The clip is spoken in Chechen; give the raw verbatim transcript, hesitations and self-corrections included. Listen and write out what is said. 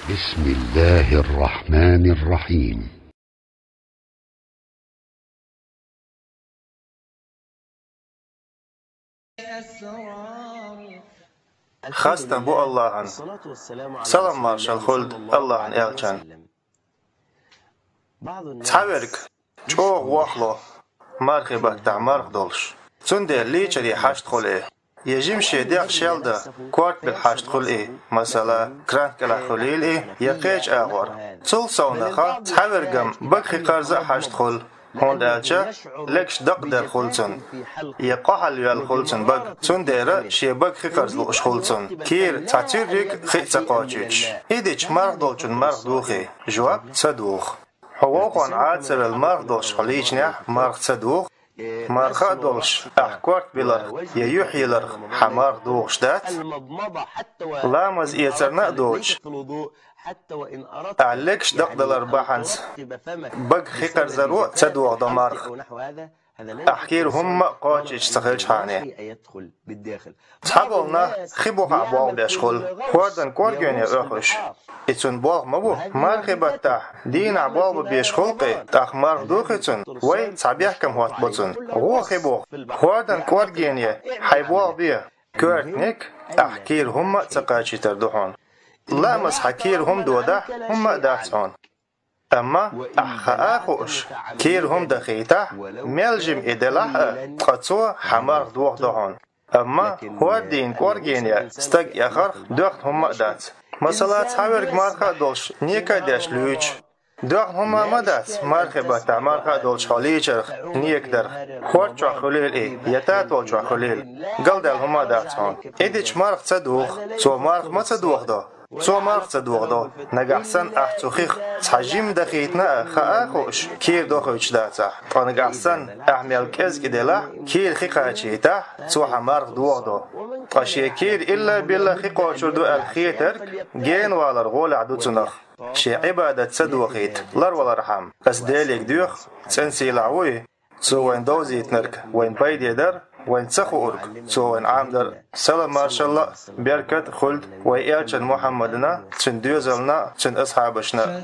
بسم الله الرحمن الرحيم. Хастам бу Аллахьан. Салам-маршал хуьлда Аллахьан элчан. Цхьаверг чӀогӀа вохло мархий баттахь марха долуш. Цундела лийчаре хьашт хуьлу и. Я жима шен дегӀ шел дан, корта била хьашт хуьлу и, масала, крант кӀелахь хуьлийла и, я кхечу агӀор. Цул совнаха цхьаверг-м бага хи кхарза а хьашт хуьлу, хӀунда аьлча легаш дакъаделла хуьлу цуьнан, я къохьалвелла хуьлу цуьнан бага. Цундела шен бага хи кхарза лууш хуьлу цунна, кийра цхьа цуьрриг хи а ца кхочуьйтуш. И дича марха долчун марха духий? Жоп: ца духу. Хьо вовхонна Ӏад ца велла марха долуш хьо лийчинехь, марха ца духу. Марха а долуш, ахь корта биларх я юьхь йиларх хьан марха духуш дац. Ламаз эцарна а доцуш, ахь легаш дакъадалар бахьанца бага хи кхарзаро а ца дохадо марха, ахь кийра хӀумма а кхочуьйтуш ца хилчхьана. Цхьаболу нах хи бухахь болх беш хуьлу, хӀордан кӀоргене оьхуш. И цуьнан болх ма бу. Мархий баттахь дийнахь болх бан безаш хуьлу-кх и, тӀаккха марха духий цуьнан? Вай, цхьа бехкам хӀоттабо цунна. ГӀо хи бухахь, хӀордан кӀоргене хьайн болх бе. Коьртаниг ахь кийра хӀумма а ца кхачийтар ду хьуна. Ламаз хьан кийра хӀума додахь, хӀумма а дац хьуна. Амма ахь хаа а хууш, кийра хӀума дахийтахь, мел жима и делахь а, ткъа цо хьан марха дохадо хьуна. Амма хӀордийн кӀоргене стаг эхарх доьхна хӀумма а дац. Масала, цхьаверг марха а долуш, нека а деш луьйчу, доьхна хӀумма а ма дац, мархий баттахь марха а долуш хьо лийчарх нека дарх, хӀорда чохь хуьлийла и, я татол чохь хуьлийла, галдаьлла хӀумма а дац хьуна. И дича марха ца духу, цо марха ма ца дохадо. Цо марха ца дохадо. Нагахь санна ахь цу хих цхьа жима дахийтина а, хаа а хууш, кийра дохуьйтуш дацахь. Ткъа нагахь санна ахь мел кӀезиг и делахь, кийра хи кхачийтахь, цо хьан марха дохадо. Ткъа шен кийра илла-билла хи кхочур ду аьлла хетарг, гена валар гӀолехь ду цунах. Шен Ӏибадат ца дохийта ларвалархьама, аса Деле доьху, цӀена сийлахь ву и. Цо вайна довзийтинарг вайна пайде дара, вайна ца хуург Цо вайна Ӏамадара. Салам-маршалла а, беркат а хуьлда вайн элчанна Мухьаммадана, цуьнан доьзална а, цуьнан асхьабашна а.